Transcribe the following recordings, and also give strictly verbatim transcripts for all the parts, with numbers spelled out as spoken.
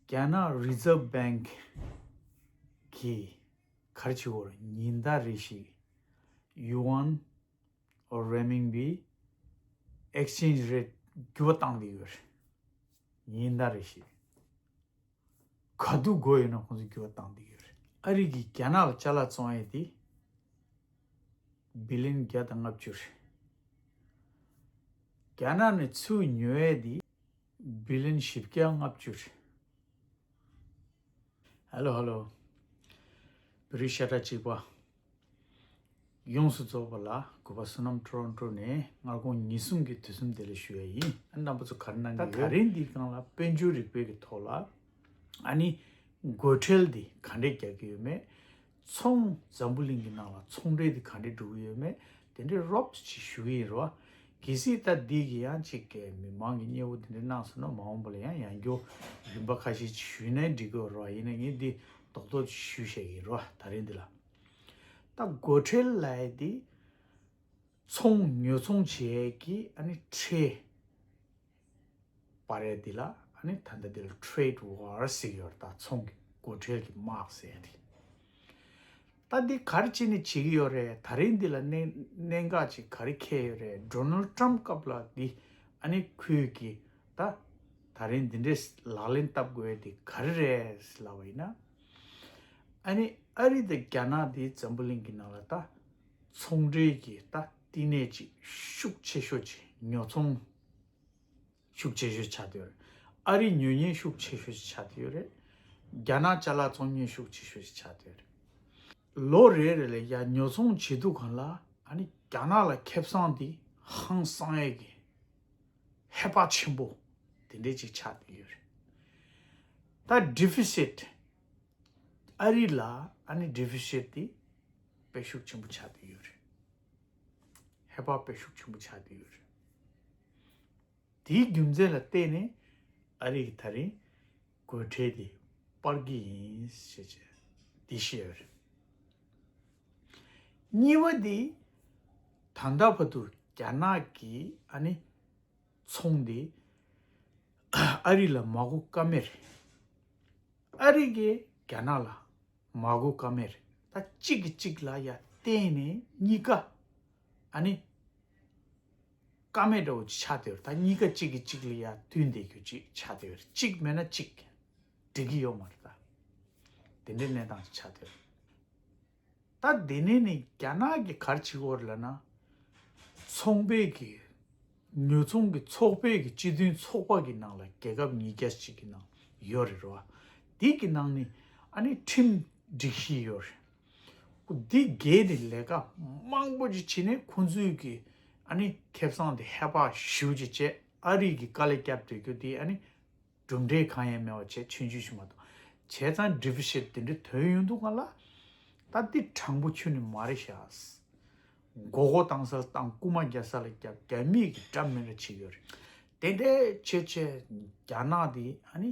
རྒྱ་ནག་Reserve Bank གིས་ག་རེ་བྱེད་ཀྱི་ཡོད་རེད། ཉིན་ལྟར་རེ་བཞིན་ཡུ་ཨན་ཨོ་རེན་མིན་པི་ཨེག་ཆེན་ཇི་རེཊ་འགྱུར་བ་བཏང་བསྡད་ཡོད་རེད། ཉིན་ལྟར་རེ་བཞིན། ག་དུས་དགོས་ཡོད་ན་ཁོང་ཚོས་འགྱུར་བ་བཏང་བསྡད་ཡོད་རེད། ཨ་རི་གིས་རྒྱ་ནག་ལ་ཅ་ལག་བཙོང་ཡས་དེ་བི་ལི་ཡན་བརྒྱ་དང་ལྔ་བཅུ་རེད། རྒྱ་ནག་ནས་ཚུར་ཉོ་ཡས་དེ་བི་ལི་ཡན་བཞི་བརྒྱ་ལྔ་བཅུ་རེད། ཧེ་ལོ་ཧེ་ལོ། བོད་རིགས་ཤ་ཁྲག་གཅིག་པ། ཡོངས་སུ་རྫོགས་པ་ལ་གུས་པ་བསོད་ནམས་ཊོ་རོན་ཊོ་ནས་སྔ་དགོང་ཉིན་གསུམ་གྱི་དུས་གསུམ་བདེ་ལེགས་ཞུ་ཡ་ཡིན། ཨ་རྣམ་པ་ཚོ་ག་རེ་གནང་གི་ཡོད། ད་ད་རིང་འདིའི་སྒང་ལ་དཔལ་འབྱོར་རིག་པའི་གི་ཐོག་ལ་ཨ་ནི་སྒོ་ཁྲལ་འདི་ག་འདྲས་རྒྱག་གི་ཡོད་མེད། ཚོང་འཛམ་བུ་གླིང་གི་ནང་ལ་ཚོང་འབྲེལ་འདི་ག་འདྲས་འགྲོ་གི་ཡོད་མེད། དེ་འདྲའི་རོབ་ཅིག་ཞུ་གི་ཡིན་རོ། གལ་སྲིད་ད་འདི་གི་ཡང་ཅིག་གི་མི་མང་གི་མཉེས་པོ་དེ་འདྲ་གནང་སོང་ན་མ་འོངས་པ་ལ་ཡང་ཡང་བསྐྱར་རིམ་པ་ཁ་ཤས་ཅིག་ཞུས་ན་འགྲིག་གི་རོ། ཡིན་ན་ངས་འདི་རྡོག་རྡོག་ཅིག་ཞུས་བཞག་གི་ཡིན་རོ། ད་རིང་འདི་ལ་ད་སྒོ་ཁྲལ་ལབ་ཡས་འདི་ཚོང་ཉོ་ཚོང་བྱེད་ཡས་ཀྱི་ཨ་ནི་ཁྲལ་སྤར་ཡས་འདི་ལ་ཨ་ནི་ད་ལྟ་འདི་ལ་ཊེ་རེ་ཌི་ཝར་ཟེར་གྱི་ཡོད་རེད། ད་ཚོང་གི་སྒོ་ཁྲལ་གྱི་དམག་ཟེར་ཡས་དེ། ད་འདི་ག་རེ་བྱས་ནས་བྱེད་ཀྱི་ཡོད་རེད། ད་རིང་འདི་ལ་གནད་གནད་འགག་ཅིག་ག་རེ་འཁེལ་ཡོད་རེད། ཌོ་ནལ་ཊམ་སྐབས་ལ་འདི་ཨ་ནི་ཁོས་ཀྱི་ད་ད་རིང་འདི་འདྲའི་ལག་ལེན་བསྟར་དགོས་ཡས་འདི་ག་རེ་རེད་ལབ་པ་ཡིན་ན། ཨ་ནི་ཨ་རི་དང་རྒྱ་ནག་འདི་འཛམ་བུ་གླིང་གི་ནང་ལ་ད་ཚོང་འབྲེལ་གྱི་ད་བསྟི་གནས་ཅིག་ཤུགས་ཆེ་ཤོས་ཅིག་ཉོ་ཚོང་ཤུགས་ཆེ་ཤོས་ཆགས་བསྡད་ཡོད་རེད། ཨ་རི་ཉོ་མཁན་ཤུགས་ཆེ་ཤོས་ཤིག་ཆགས་བསྡད་ཡོད་རེད། རྒྱ་ནག་ཅ་ལག་བཙོང་མཁན་ཤུགས་ཆེ་ཤོས་ཤིག་ཆགས་བསྡད་ཡོད་རེད། ལོ་རེ་རེ་ལ་ཡ་ཉོ་ཚོང་བྱེད་དུས་སྒང་ལ་ཨ་ནི་རྒྱ་ནག་ལ་ཁེ་བཟང་དེ་ཧང་སང་ཡས་ཀྱི་ཧེ་བག་ཆེན་པོ་དེ་འདྲས་ཅིག་ཆགས་བསྡད་ཡོད་རེད། ད་ཌི་ཕི་སིཊ་ཨ་རི་ལ་ཨ་ནི་ཌི་ཕི་སིཊ་དེ་དཔེ་ཤུགས་ཆེན་པོ་ཆགས་བསྡད་ཡོད་རེད། ཧེ་བག་དཔེ་ཤུགས་ཆེན་པོ་ཆགས་བསྡད་ཡོད་རེད། དེའི་རྒྱུ་མཚན་ལ་བརྟེན་ནས་ཨ་རི་གིས་ད་རིང་སྒོ་ཁྲལ་དེ་སྤར་གྱི་ཡིན་ཞེས་བྱས་འདི་བཤད་ཡོད་རེད། གཉིས་པ་དེ་ད་ལྟ་བར་དུ་རྒྱ་ནག་གིས་ཨ་ནི་ཚོང་དེ་ཨ་རི་ལ་མ་དགོས་ཀ་མེད་རེད། ཨ་རི་གིས་རྒྱ་ནག་ལ་མ་དགོས་ཀ་མེད་རེད། ད་གཅིག་གིས་གཅིག་ལ་ཡ་བརྟེན་ནས་གཉིས་ཀ་ཨ་ནི་ཀ་མེད་འདྲ་བོ་ཅིག་ཆགས་བསྡད་ཡོད་རེད། ད་གཉིས་ཀ་གཅིག་གིས་གཅིག་ལ་ཡ་མཐུན་བསྡད་རྒྱུ་ཅིག་ཆགས་བསྡད་ཡོད་རེད། གཅིག་མེད་ན་གཅིག་འགྲིག་གི་ཡོད་མ་རེད། ད་དེ་འདྲའི་གནས་སྟངས་ཅིག་ཆགས་བསྡད་ཡོད་རེད། ད་དེ་ནས་ནི་རྒྱ་ནག་གིས་ག་རེ་བྱེད་ཀྱི་ཡོད་རེད་ལབ་ན། ཚོང་པའི་གི་ཉོ་ཚོང་གི་ཚོགས་པའི་གི་སྤྱི་མཐུན་ཚོགས་པ་གི་ནང་ལ་རྒྱལ་ཁབ་ཉིས་བརྒྱ་ཅིག་གི་ནང་ཡོད་རེད་རོ། དེ་གི་ནང་ནས་ཨ་ནི་ཁྲིམས་སྒྲིག་གཞི་ཡོད་རེད། འདི་འགལ་ནས་ལས་ཀ་མང་པོ་ཅིག་བྱས་ནས་ཁོང་ཚོའི་གི་ཨ་ནི་ཁེ་བཟང་དེ་ཧེ་བག་ཞེ་པོ་ཅིག་བྱས། ཨ་རི་གིས་དཀའ་ལས་བརྒྱབ་སྡོད་རྒྱུ་དེ་ཨ་ནི་གྲུབ་འབྲས་གང་ཡང་མེད་པ་བྱས། ཆུང་ཆུང་ཞིག་མ་གཏོགས། བྱས་ཙང་ཌི་ཕི་སིཊ་དེ་འདྲ་ཐོན་ཡོང་དུས་སྒང་ལ་ད་འདི་དྲང་པོ་ཁྱོན་ནས་མ་རེད་ཤག། མགོ་སྐོར་བཏང་ས་ལ་བཏང་། རྐུ་མ་རྒྱག་ས་ལ་རྒྱབ། རྒྱ་མིས་གི་འདྲ་མི་འདྲ་བྱེད་ཀྱི་ཡོད་རེད། དེ་འདྲ་བྱས་བྱས་རྒྱ་ནག་དེ་ཨ་ནི་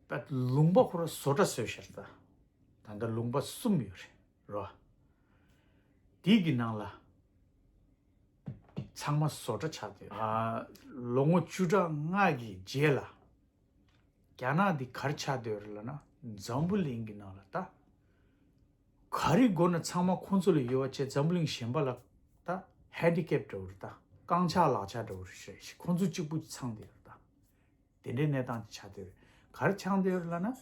ད་ལུང་པ་ཁོ་རང་བཟོ་གྲྭ་བཟོས་ཤག། ད་ད་ལྟ་ལུང་པ་གསུམ་ཡོད་རེད་རོ། དེ་གི་ནང་ལ་ཚང་མ་བཟོ་གྲྭ་ཆགས་བསྡད་ཡོད། ཨ་ལོ་ངོ་བཅུ་ཕྲག་ལྔ་གི་རྗེས་ལ་རྒྱ་ནག་འདི་ག་རེ་ཆགས་བསྡད་ཡོད་རེད་ལབ་ན། འཛམ་བུ་གླིང་གི་ནང་ལ་ད་ག་རེ་དགོས་ན་ཚང་མ་ཁོང་ཚོ་ལ་ཡོད་པ་བྱས། འཛམ་བུ་གླིང་གཞན་པ་ལ་ད་ཧེན་ཌི་ཀེབ་འདྲ་བོ་རེད། ད་རྐང་ཆག་ལག་ཆག་འདྲ་བོ་རེད། ཁོང་ཚོ་གཅིག་པུ་ཚང་བསྡད་ཡོད་རེད། ད་དེ་འདྲའི་གནས་སྟངས་ཅིག་ཆགས་བསྡད་ཡོད་རེད། ག་རེ་ཆགས་བསྡད་ཡོད་རེད་ལབ་ན།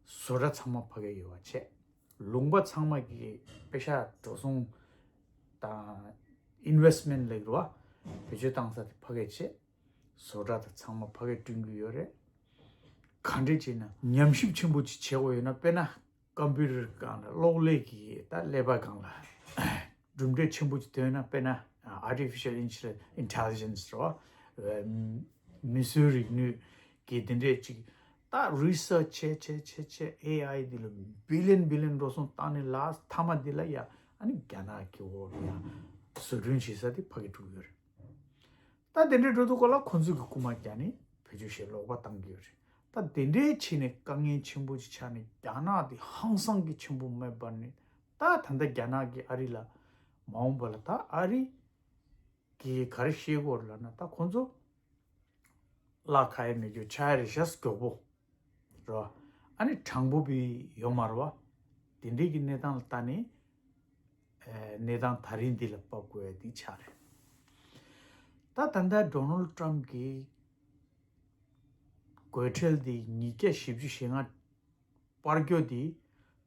བཟོ་གྲྭ་ཚང་མ་ཕ་གིར་ཡོད་པ་བྱས། ལུང་པ་ཚང་མ་གི་པེ་ཤག་འགྲོ་སོང་དང་ཨིན་ཝེ་སི་མེན་ཊི་ལབ་ཀྱི་རེད་བ། བེད་སྤྱོད་བཏང་ས་དེ་ཕ་གིར་བྱས། བཟོ་གྲྭ་དང་ཚང་མ་ཕ་གིར་བསྐྲུན་གྱི་ཡོད་རེད། ག་འདྲས་བྱས་ན་ཉམས་ཞིབ་ཆེན་པོ་ཅིག་བྱེད་དགོས་ཡོད་ན། དཔེར་ན་ཀམ་པུ་ཊར་སྒང་ལ། གློག་ཀླད་ཀྱི་ད་ཀླད་པ་སྒང་ལ་གྲུབ་འབྲས་ཆེན་པོ་ཅིག་ཐོན་ན། དཔེར་ན་ཨར་ཊི་ཕི་ཤལ་ཨིན་ཊེ་ལི་ཇེན་སི་རེད་བ། མིས་བཟོས་རིག་ནུས་ཀྱི་དེ་འདྲས་ཅིག་ད་རི་སར་ཆི་བྱས་བྱས་བྱས་བྱས། ཨེ་ཨའི་འདི་ལ་བི་ལི་ཡན་བི་ལི་ཡན་འགྲོ་སོང་བཏང་ནས་ལ། མཐའ་མ་འདི་ལ་ཡ་ཨ་ནི་རྒྱ་ནག་གི་འོག་ལ་ཡ་བཟོ་སྐྲུན་བྱེད་ས་དེ་ཕ་གིར་འགྲོ་གི་ཡོད་རེད། ད་དེ་འདྲའི་འགྲོ་དུས་སྐབས་ལ་ཁོང་ཚོས་ཀྱི་རྐུ་མ་རྒྱག་ནས་བེད་སྤྱོད་བྱས་ལོག་པ་བཏང་གི་ཡོད་རེད། ད་དེ་འདྲའི་བྱས་ནས་དཀའ་ངལ་ཆེན་པོ་ཅིག་ཆགས་ནས། རྒྱ་ནག་དེ་ཧང་སང་གི་ཆེན་པོ་མེད་པ་ནས། ད་ད་ལྟ་རྒྱ་ནག་གིས་ཨ་རི་ལ་མ་འོངས་པ་ལ་ད་ཨ་རི་གིས་ག་རེ་བཤད་ཀྱི་ཡོད་རེད་ལབ་ན། ད་ཁོང་ཚོ་ལག་ཁ་ཡ་མེད་རྒྱུ་ཆགས་ཡ་རེད་ཤག། མགྱོགས་པོ། རོ། ཨ་ནི་དྲང་པོ་བི་ཡོད་མ་རེད་བ། དེ་འདྲའི་གི་གནས་སྟངས་ལ་ལྟ་ནས་ཨེ་གནས་སྟངས་ད་རིང་འདི་ལ་བབས་དགོས་ཡ་འདི་ཆགས་རེད། ད་ད་ལྟ་ཌོ་ནལ་ཊམ་གི་དགོད་ཁྲལ་འདི་ཉིས་བརྒྱ་བཞི་བཅུ་ཞེ་ལྔ་སྤར་རྒྱུ་འདི་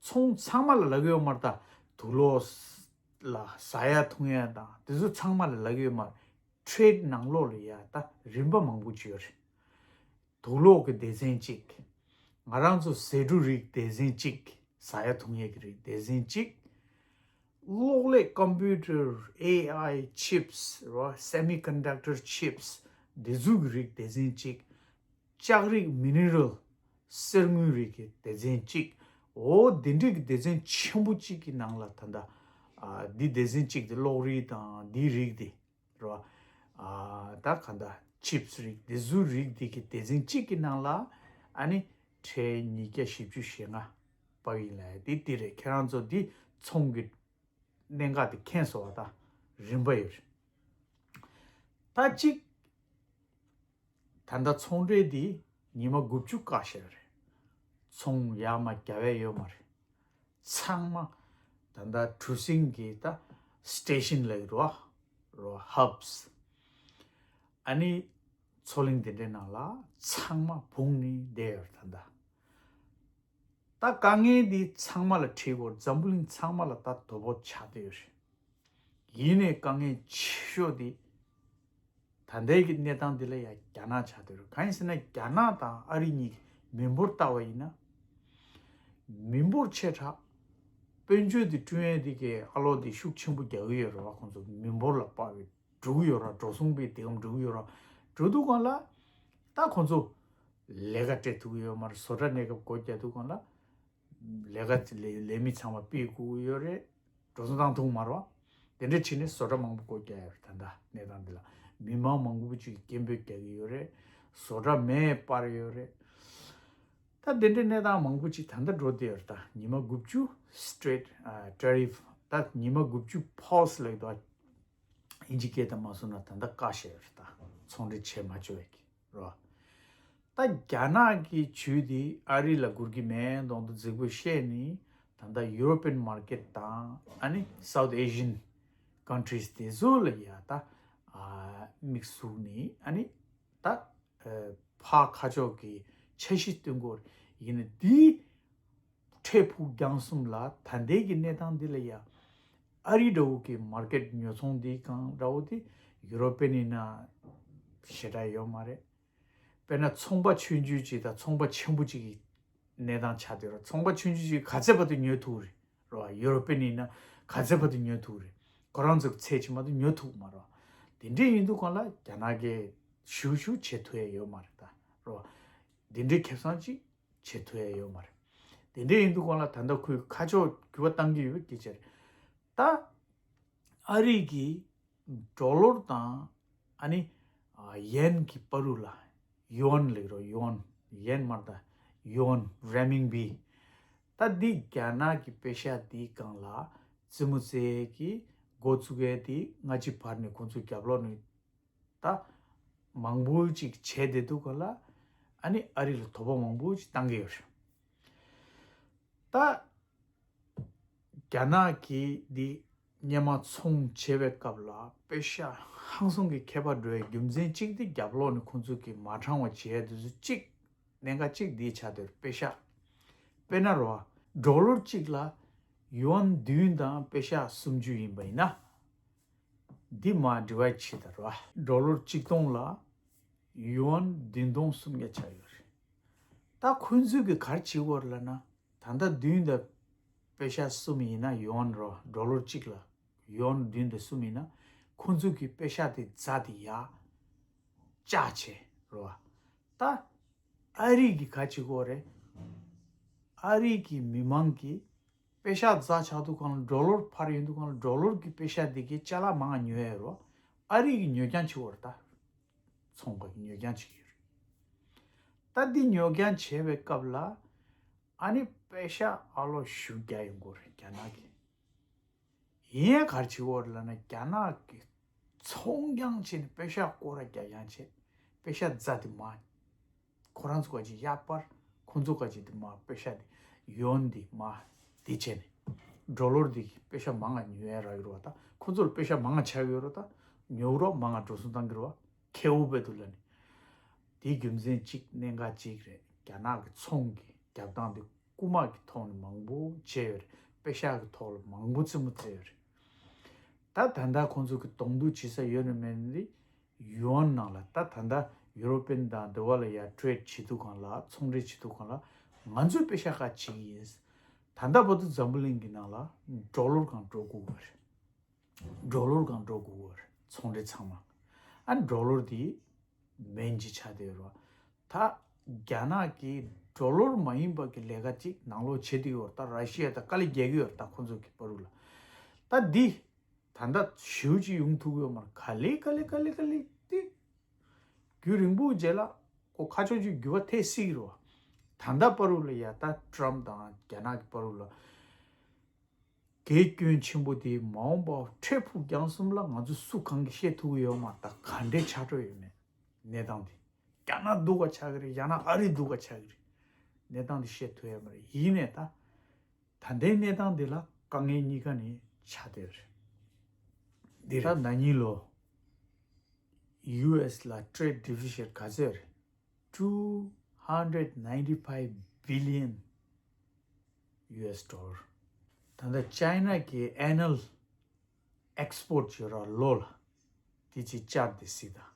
ཚོང་ཚང་མ་ལ་ལབ་ཀྱི་ཡོད་མ་རེད། ད་དུག་ལོག་ལ་ཟ་ཡ་འཐུང་ཡ་དང་དེ་ཚོ་ཚང་མ་ལ་ལབ་ཀྱི་ཡོད་མ་རེད། ཊེ་རེཌ་ནང་ལོགས་ལ་ཡ་ད་རིམ་པ་མང་པོ་ཅིག་ཡོད་རེད། དུག་ལོག་གི་སྡེ་ཚན་གཅིག་ང་རང་ཚོ་ཟས་འབྲུ་རིགས་སྡེ་ཚན་གཅིག་ཟ་ཡ་འཐུང་ཡ་གི་རིགས་སྡེ་ཚན་གཅིག་གློག་ཀླད་ཀམ་པུ་ཊར་ཨེ་ཨའི་ཆིབས་རོ། སེ་མི་ཀོན་ཌག་ཊར་ཆིབས་འདི་ཚོ་གི་རིགས་སྡེ་ཚན་གཅིག་ལྕགས་རིགས་མི་ནི་རལ་གསེར་དངུལ་རིགས་ཀྱི་སྡེ་ཚན་གཅིག་འོ་དེ་འདྲའི་གི་སྡེ་ཚན་ཆེན་པོ་གཅིག་གི་ནང་ལ་ད་ལྟ་ཨ་འདི་སྡེ་ཚན་གཅིག་དེ་གློག་རིགས་དང་འདིའི་རིགས་དེ་རོ། ཨ་ད་ག་འདྲ་ཆིབས་རིགས་དེ་ཚོའི་རིགས་དེ་གི་སྡེ་ཚན་གཅིག་གི་ནང་ལ་ཨ་ནི་ཊེ་རེཌ་ཉིས་བརྒྱ་བཞི་བཅུ་ཞེ་ལྔ་པ་ཡིན་ལ་དེ་དེ་རེད། ཁྱེད་རང་ཚོ་དེ་ཚོང་གི་གནད་འགག་དེ་མཁྱེན་སོང་བ། ད་རིམ་པ་ཡོད་རེད། ད་གཅིག་ད་ལྟ་ཚོང་འབྲེལ་འདི་ཉི་མ་དགུ་བཅུ་བཀག་བཞག་རེད། ཚོང་ཡར་མར་རྒྱག་ཡ་ཡོད་མ་རེད། ཚང་མ་ད་ལྟ་གྲུ་གཟིངས་ཀྱི་ད་སི་ཊེ་ཤན་ལབ་ཀྱི་རེད་བ། རེད་བ། ཧབས། ཨ་ནི་མཚོ་གླིང་དེ་འདྲའི་ནང་ལ་ཚང་མ་སྦུངས་ནས་བསྡད་ཡོད་རེད་ད་ལྟ། ད་དཀའ་ངལ་འདི་ཚང་མ་ལ་འཕྲད་ཀྱི་ཡོད་རེད། འཛམ་བུ་གླིང་ཚང་མ་ལ་ད་དོ་ཕོག་ཆགས་བསྡད་ཡོད་རེད། ཡིན་ནའི་དཀའ་ངལ་ཆེ་ཤོས་འདི་ད་ལྟའི་གི་གནས་སྟངས་འདི་ལ་ཡང་རྒྱ་ནག་ཆགས་བསྡད་ཡོད་རེད། གང་ཡིན་ཟེར་ན་རྒྱ་ནག་དང་ཨ་རི་གཉིས་ཀྱི་མི་འབོར་བལྟ་བ་ཡིན་ན། མི་འབོར་ཆེ་དྲགས། དཔལ་འབྱོར་འདི་བསྐྲུན་ཡས་འདི་གི་ཨ་ལོ་འདི་ཤུགས་ཆེན་པོ་རྒྱག་གི་ཡོད་རེད་བ། ཁོང་ཚོ་མི་འབོར་ལ་དཔག་པའི་འགྲོ་གི་ཡོད་ར། འགྲོ་སོང་པའི་དེ་གམ་འགྲོ་གི་ཡོད་ར། འགྲོ་དུས་སྒང་ལ་ད་ཁོང་ཚོ་ལས་ཀ་སྤྲད་ཐུབ་ཀྱི་ཡོད་མ་རེད། བཟོ་གྲྭ་གནས་སྐབས་སྒོ་རྒྱག་དུས་སྒང་ལ་ལས་ཀ་ལས་ལས་མི་ཚང་མ་ཕུད་དགོས་ཀྱི་ཡོད་རེད། འགྲོ་སོང་བཏང་ཐུབ་མ་རེད་བ། དེ་འདྲ་བྱས་ནས་བཟོ་གྲྭ་མང་པོ་སྒོ་རྒྱག་ཡོད་རེད། ད་ལྟ་གནས་སྟངས་འདི་ལ་མི་མང་མང་པོ་ཅིག་སྐད་འབོད་རྒྱག་གི་ཡོད་རེད། བཟོ་གྲྭ་མེ་སྤར་ཡོད་རེད། ད་དེ་འདྲའི་གནས་སྟངས་མང་པོ་ཅིག་ད་ལྟ་འགྲོ་བསྡད་ཡོད་རེད། ད་ཉི་མ་དགུ་བཅུ་སི་ཊེ་རེཌ་ཨ་ཊེ་རིཕ། ད་ཉི་མ་དགུ་བཅུ་པོ་སི་ལབ་ཀྱི་འདུག་ཨ། དབྱིན་ཇི་སྐད་དུ་མ་སོང་ན་ད་ལྟ་བཀག་བཞག་ཡོད་རེད། ད་ཚོང་འབྲེལ་བྱེད་མ་བཅུག་ཡ་གི་རོ། ད་རྒྱ་ནག་གི་ཇུས་དེ་ཨ་རི་ལ་སྒུར་གྱི་མེད་མདོག་མདོག་རྫིག་པོ་བཤད་ནས་ད་ལྟ་ཡུ་རོ་པན་མར་ཀེཊ་དང་ཨ་ནི་སའུ་ཐི་ཨེ་ཤི་ཡན་ཀན་ཊི་རིས་དེ་ཚོ་ལ་ཡ་ད་ཨ་དམིགས་བཙུགས་ནས་ཨ་ནི་ད་ཨ་ཕར་ཁ་ཕྱོགས་ཀྱི་འཆར་གཞི་སྟོན་དགོས་ཡིན་ན། འདི་འཕྲལ་ཕུགས་རྒྱང་གསུམ་ལ་ད་ལྟའི་གི་གནས་སྟངས་འདི་ལ་ཡ་ཨ་རི་འདྲ་བོ་གི་མར་ཀེཊ་ཉོ་ཚོང་འདི་གང་འདྲ་བོ་དེ་ཡུ་རོ་པན་ཡིན་ན་ཞེ་དྲག་ཡོད་མ་རེད། དཔེར་ན་ཚོང་པ་ཆུང་ཆུང་ཅིག་དང་ཚོང་པ་ཆེན་པོ་ཅིག་གི་གནས་སྟངས་ཆགས་བསྡད་རེད། ཚོང་པ་ཆུང་ཆུང་ཅིག་ག་ཚད་བར་དུ་ཉོ་ཐུབ་རེད་རོ། ཡུ་རོ་པན་ཡིན་ན་ག་ཚད་བར་དུ་ཉོ་ཐུབ་རེད། ཁོ་རང་ཚོ་གི་ཚད་ཅིག་མ་གཏོགས་ཉོ་ཐུབ་མ་རེད། དེ་འདྲས་ཡིན་དུས་སྒང་ལ་རྒྱ་ནག་གིས་ཞུ་ཞུ་བྱེད་ཐུབ་ཡ་ཡོད་མ་རེད་ད་རོ། དེ་འདྲའི་ཁེ་བཟང་ཅིག་བྱེད་ཐུབ་ཡ་ཡོད་མ་རེད། དེ་འདྲ་ཡིན་དུས་སྒང་ལ་ད་ལྟ་ཁོས་ཁ་ཕྱོགས་འགྱུར་བ་གཏང་གི་ཡོད་པའི་སྐད་ཆ་རེད། ད་ཨ་རི་གི་ཌོ་ལར་དང་ཨ་ནི་ཡེན་གྱི་བར་དུ་ལ་ཡུ་ཨན་ལབ་རོ། ཡུ་ཨན། ཡེན་མ་རེད་ད། ཡུ་ཨན་རན་མིན་པི། ད་འདི་རྒྱ་ནག་གི་པེ་ཤག་འདིའི་སྒང་ལ་རྩེད་མོ་རྩེ་གི་འགོ་བཙུགས་ཡས་དེ་སྔ་ཕྱི་བར་ནས་ཁོང་ཚོ་རྒྱབ་ལོགས་ནས་ད་མང་པོ་ཅིག་བྱས་བསྡད་དུས་སྒང་ལ་ཨ་ནི་ཨ་རི་ལ་དོ་ཕོག་མང་པོ་ཅིག་བཏང་གི་ཡོད་རེད། ད་རྒྱ་ནག་གིས་འདི་སྔོན་མ་ཚོང་བྱེད་པའི་སྐབས་ལ་པེ་ཤག་ཧང་སང་གི་ཁྱད་པར་འགྲོ་བའི་རྒྱུ་མཚན་གཅིག་དེ་རྒྱབ་ལོགས་ནས་ཁོང་ཚོ་གིས་མ་དྲང་བ་བྱས་དུས་ཚོད་གཅིག་གནད་འགག་གཅིག་འདི་ཆགས་བསྡད་ཡོད་རེད། པེ་ཤག་དཔེར་ན་རོ། ཌོ་ལར་གཅིག་ལ་ཡུ་ཨན་བདུན་དང་པེ་ཤག་སུམ་ཅུ་ཡིན་པ་ཡིན་ན། འདི་མར་ཌི་ཝའིཌ་བྱེད་ད་རོ། ཌོ་ལར་གཅིག་སྟོང་ལ་ཡུ་ཨན་བདུན་སྟོང་སུམ་བརྒྱ་ཆགས་ཡོད་རེད། ད་ཁོང་ཚོས་གི་ག་རེ་བྱེད་དགོས་རེད་ལབ་ན། ད་ལྟ་བདུན་དང་པེ་ཤག་གསུམ་ཡིན་ན་ཡུ་ཨན་རོ། ཌོ་ལར་གཅིག་ལ་ཡུ་ཨན་བདུན་དང་གསུམ་ཡིན་ན་ཁོང་ཚོས་གི་པེ་ཤག་དེ་རྫ་དེ་ཡར་བཅག་བྱས་རོ། ད་ཨ་རི་གིས་ག་བྱེད་དགོས་རེད། ཨ་རི་གི་མི་མང་གིས་པེ་ཤག་རྫ་ཆགས་དུས་སྒང་ལ་ཌོ་ལར་འཕར་ཡོང་དུས་སྒང་ལ་ཌོ་ལར་གི་པེ་ཤག་དེ་གའི་ཅ་ལག་མང་ང་ཉོ་ཡ་རོ། ཨ་རི་གིས་ཉོ་རྐྱང་བྱེད་དགོས་རེད་ད། ཚོང་པ་གིས་ཉོ་རྐྱང་བྱེད་ཀྱི་ཡོད་རེད། ད་འདི་ཉོ་རྐྱང་བྱེད་པའི་སྐབས་ལ་ཨ་ནི་པེ་ཤག་ཨ་ལོ་ཞེ་པོ་རྒྱག་ཡོང་གི་རེད་རྒྱ་ནག་གིས། ཡིན་ཡང་ག་རེ་བྱེད་དགོས་རེད་ལབ་ན་རྒྱ་ནག་གིས་ཚོང་རྐྱང་བྱས་ནས་པེ་ཤག་སྐོར་ར་རྒྱག་རྐྱང་བྱས། པེ་ཤག་རྫ་དེ་མར་ཁོ་རང་ཚོ་ག་ཅིག་ཡར་སྤར། ཁོང་ཚོ་ཁ་ཅིག་དེ་མ་པེ་ཤ་དེ་ཡོན་དེ་མ་དེ་བྱས་ནས་ཌོ་ལར་དེ་པེ་ཤ་མང་ང་ཉོ་ཡ་རག་གི་རེད་བ། ད་ཁོང་ཚོར་པེ་ཤ་མང་ང་ཆགས་ཡོད་རེད། ད་ཉོ་རོགས་མང་ང་འགྲོ་སོང་བཏང་གི་རེད་བ། ཁེ་འུ་བེ་དུ་ལ་ནི། དེའི་རྒྱུ་མཚན་གཅིག་གནད་འགག་གཅིག་རེད། རྒྱ་ནག་གི་ཚོང་གི་རྒྱབ་སྟངས་དེ་རྐུ་མ་གི་ཐོག་ནས་མང་པོ་བྱས་ཡོད་རེད། པེ་ཤ་གི་ཐོག་ལ་མང་པོ་རྩེད་མོ་རྩེ་ཡོད་རེད། ད་ད་ལྟ་ཁོང་ཚོ་གི་གདོང་ཐུག་བྱེད་ས་ཡོད་ན་མེད་ན་དེ་ཡུ་ཨེན་ནང་ལ། ད་ད་ལྟ་ཡུ་རོ་པན་དང་དེ་བ་ལ་ཡ་ཊེ་རེད་བྱེད་དུས་སྒང་ལ། ཚོང་འབྲེལ་བྱེད་དུས་སྒང་ལ་ང་ཚོས་པེ་ཤ་ཁ་བྱེད་ཀྱི་ཡིན། ད་ལྟ་བར་དུ་འཛམ་བུ་གླིང་གི་ནང་ལ་ཌོ་ལར་སྒང་འགྲོ་དགོས་པ་རེད། ཌོ་ལར་སྒང་འགྲོ་དགོས་པ་རེད། ཚོང་འབྲེལ་ཚང་མ་ཨ་ཌོ་ལར་དེ་མེན་གྱི་ཆགས་བསྡད་ཡོད་རེད་བ། ད་རྒྱ་ནག་གིས་ཌོ་ལར་མ་ཡིན་པ་གི་ལས་ཀ་ཅིག་ནང་ལོགས་བྱེད་དུ་ཡོད་རེད། ད་ར་ཤི་ཡ་དང་དཀའ་ལས་རྒྱག་གི་ཡོད་རེད། ད་ཁོང་ཚོ་གི་བར་དུ་ལ། ད་འདི་ད་ལྟ་ཞེ་པོ་ཅིག་ཡོང་ཐུབ་ཀྱི་ཡོད་མ་རེད། ག་ལེ་ག་ལེ་ག་ལེ་ག་ལེ་དེ་རྒྱུན་རིང་པོའི་རྗེས་ལ་ཁོ་ཁ་ཕྱོགས་ཅིག་འགྱུར་བ་ཐེབས་སྲིད་ཀྱི་རེད་བ། ད་ལྟ་བར་དུ་ལ་ཡ། ད་ཊམ་དང་རྒྱ་ནག་གི་བར་དུ་ལ་གེ་སྐྱོན་ཆེན་པོ་དེ་མ་འོངས་པ་འཕྲལ་ཕུགས་རྒྱང་གསུམ་ལ་ང་ཚོ་སུ་གང་གིས་བཤད་ཐུབ་ཀྱི་ཡོད་མ་རེད། ད་ག་འདྲའི་ཆགས་འགྲོ་ཡོད་མེད་གནས་སྟངས་དེ། རྒྱ་ནག་སྡུག་ག་ཆགས་ཀྱི་རེད། ཡང་ན་ཨ་རི་སྡུག་ག་ཆགས་ཀྱི་རེད། གནས་སྟངས་དེ་བཤད་ཐུབ་ཡ་མ་རེད། ཡིན་ནའི་ད་ད་ལྟའི་གནས་སྟངས་འདི་ལ་དཀའ་ངལ་གཉིས་ཀ་ནི་ཆགས་བསྡད་རེད། འདི་རེད། ད་ན་ནིང་ལོ་ཡུ་ཨེས་ལ་ཊེ་རེད་ཌི་ཕི་ཤེཊ་ག་ཚོད་རེད། two hundred ninety five billion ཡུ་ཨེས་ཌོ་ལར། ད་ལྟ་ཅའི་ན་གི་ཨེ་ནུ་ཨལ་ཨེག་སི་པོར་ཊི་ཡོད་ར་ལོ་ལ། དེ་ཅིག་བཅར་ཏེ་གཟིགས་དང་།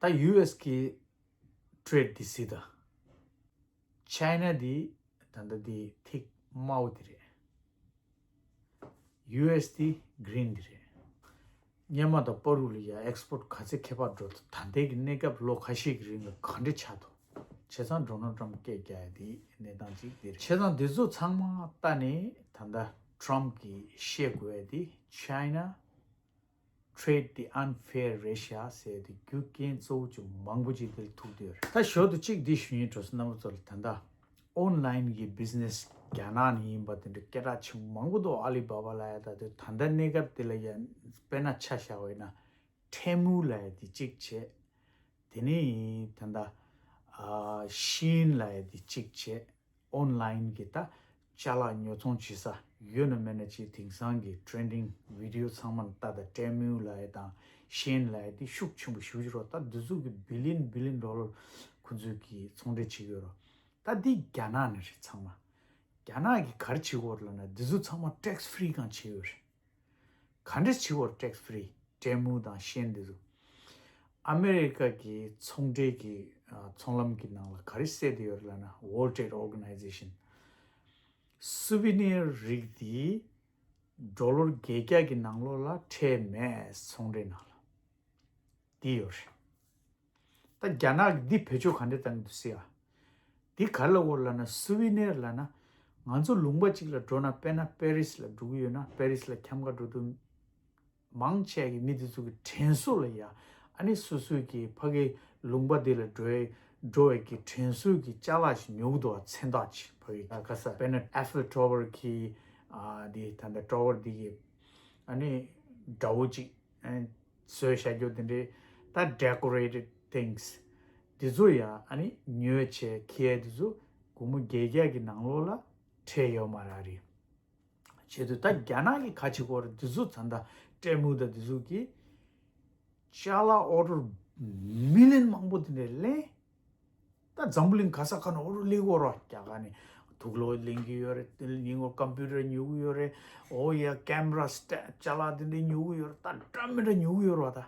ད་ཡུ་ཨེས་གི་ཊེ་རེད་དེ་གཟིགས་དང་། ཅའི་ན་དེ་ད་ལྟ་དེ་ཐིག་དམར་པོ་དེ་རེད། ཡུ་ཨེས་དེ་གི་རིན་དེ་རེད། སྔོན་མ་དང་བར་དུ་ལ་ཡ་ཨེག་སི་པོར་ཊི་ག་ཚད་ཁྱད་པར་འགྲོ་འདུག་ད་ལྟའི་གི་གནས་སྐབས་ལོ་ཁ་ཤས་ཀྱི་རིང་ལ་ག་འདྲ་ཆགས་འདུག་བྱས་ཙང་ཌོ་ནལ་ཊམ་སྐད་རྒྱག་ཡ་དེ་གནས་སྟངས་གཅིག་དེ་རེད། བྱས་ཙང་འདི་ཚོ་ཚང་མ་ལྟ་ནས་ད་ལྟ་ཊམ་གིས་བཤད་དགོས་ཡ་དེ་ཅའི་ན་ཊེ་རེད་དེ་ཨན་ཕེར་རེད་ཤག་ཟེར་དེ་རྒྱུ་རྐྱེན་གཙོ་བོ་ཅིག་མང་པོ་ཅིག་དེར་ཐུག་བསྡད་ཡོད་རེད། ད་ཞོར་དུ་གཅིག་འདི་ཞུ་སྙིང་འདོད་སོང་། རྣམ་པ་ཚོ་ལ་ད་ལྟ་ཨོན་ལ་ཡིན་གི་བི་ཛི་ནེ་སི་རྒྱ་ནག་ནས་ཡིན་པ་དེ་འདྲ་སྐད་གྲགས་ཆེན་པོ་མང་པོ་འདུག་ཨ་ལི་བྷ་བྷ་ལབ་ཡ། ད་དེ་ད་ལྟ་གནས་སྐབས་དེ་ལ་ཡ་དཔེར་ན་ཆ་བཞག་པ་ཡིན་ན་ཊེ་མུ་ལབ་ཡ་དེ་གཅིག་བྱས། དེ་ནས་ད་ལྟ་ཨ་ཤིན་ལབ་ཡ་དེ་གཅིག་བྱས། ཨོན་ལ་ཡིན་གི་ད་ཅ་ལག་ཉོ་ཚོང་བྱེད་ས་ཡོད་ན་མེད་ན་ཅིག་དེང་སང་གི་ཊེ་རེན་ཌིང་བི་ཌི་ཡོ་ཚང་མ་ལ་ལྟ་དང་། ཊེ་མུ་ལབ་ཡ་དང་ཤིན་ལབ་ཡ་དེ་ཤུགས་ཆེན་པོ་ཞེ་པོ་ཅིག་རེད། ད་འདི་ཚོ་གི་བི་ལི་ཡན་བི་ལི་ཡན་ཌོ་ལར་ཁོ་ཚོས་གི་ཚོང་འབྲེལ་བྱེད་ཀྱི་ཡོད་རེད། ད་འདི་རྒྱ་ནག་ནས་རེད་ཚང་མ། རྒྱ་ནག་གིས་ག་རེ་བྱེད་ཀྱི་ཡོད་རེད་ལབ་ན་འདི་ཚོ་ཚང་མ་ཊེག་སི་ཕི་རི་སྒང་བྱེད་ཀྱི་ཡོད་རེད། ག་འདྲ་བྱེད་ཀྱི་ཡོད་རེད། ཊེག་སི་ཕི་རི། ཊེ་མུ་དང་ཤིན་འདི་ཚོ། ཨ་མེ་རི་ཀ་གི་ཚོང་འབྲེལ་གྱི་ཨ་ཚོང་ལམ་གྱི་ནང་ལ་ག་རེ་གསལ་བསྡད་ཡོད་རེད་ལབ་ན། World Trade Organization། སུ་བི་ནེར་རིགས་དེ་ཌོ་ལར་བརྒྱད་བརྒྱ་གི་ནང་ལོགས་ལ་ཁྲལ་མེད། ཚོང་འབྲེལ་ནང་ལ་དེ་ཡོད་རེད། ད་རྒྱ་ནག་གིས་འདི་བེད་སྤྱོད་ག་འདྲ་བཏང་གི་འདུག་ཟེར་ཡ། འདི་ག་རེ་ལབ་དགོས་ལབ་ན། སུ་བི་ནེར་ལབ་ན་ང་ཚོ་ལུང་པ་གཅིག་ལ་འགྲོ་ན། དཔེར་ན་པེ་རིས་ལ་འགྲོ་གི་ཡོད་ན། པེ་རིས་ལ་འཁྱམ་ག་འགྲོ་དུས་མང་ཆེ་གི་མི་དེ་ཚོ་གི་དྲན་གསོ་ལ་ཡ། ཨ་ནི་སོ་སོའི་གི་ཕ་གི་ལུང་པ་དེ་ལ་འགྲོ་བའི་འགྲོ་བའི་གི་དྲན་གསོའི་གི་ཅ་ལག་ཞིག་ཉོ་གི་འདུག་བ། མཚན་རྟགས་ཅིག་ཕ་གི་ག་ས། དཔེར་ན་ཨེ་ཕེལ་ཊ་ཝར་གི་ཨ་དེ་ད་ལྟ་ཊ་ཝར་དེ་གི་ཨ་ནི་དགྲ་བོ་ཅིག་ཨ་བཟོས་བཞག་རྒྱུ་དེ་འདྲའི་ད་decorated things དེ་ཚོ་ཡ་ཨ་ནི་ཉོས་བྱས་ཁྱེར་དེ་ཚོ་སྒོར་མོ་བརྒྱད་བརྒྱ་གི་ནང་ལོགས་ལ་ཁྲལ་ཡོད་མ་རག་རེད། བྱེད་དུས་ད་རྒྱ་ནག་གིས་ག་བྱེད་ཀྱི་ཡོད་རེད། དེ་ཚོ་ད་ལྟ་ཊེ་མུ་དང་དེ་ཚོ་གིས་ཅ་ལག་ཨོ་ཌར་མི་ལི་ཡོན་མང་པོ་དེ་འདྲ་ལེན། ད་འཛམ་བུ་གླིང་ག་ས་ག་ནས་ཨོ་ཌར་ལེན་གྱི་ཡོད་རེད། རྒྱ་གར་ནས་དུག་ལོག་ལེན་གྱི་ཡོད་རེད། དེ་ལ་ཉིན་གུང་ཀམ་པུ་ཊར་ཉོ་གི་ཡོད་རེད། ཨོ་ཡ་ཀེམ་ར་སི་ཊེན་ཌི་ཅ་ལག་དེ་འདྲ་ཉོ་གི་ཡོད་རེད། ད་འདྲ་མི་འདྲ་ཉོ་གི་ཡོད་རེད་བ།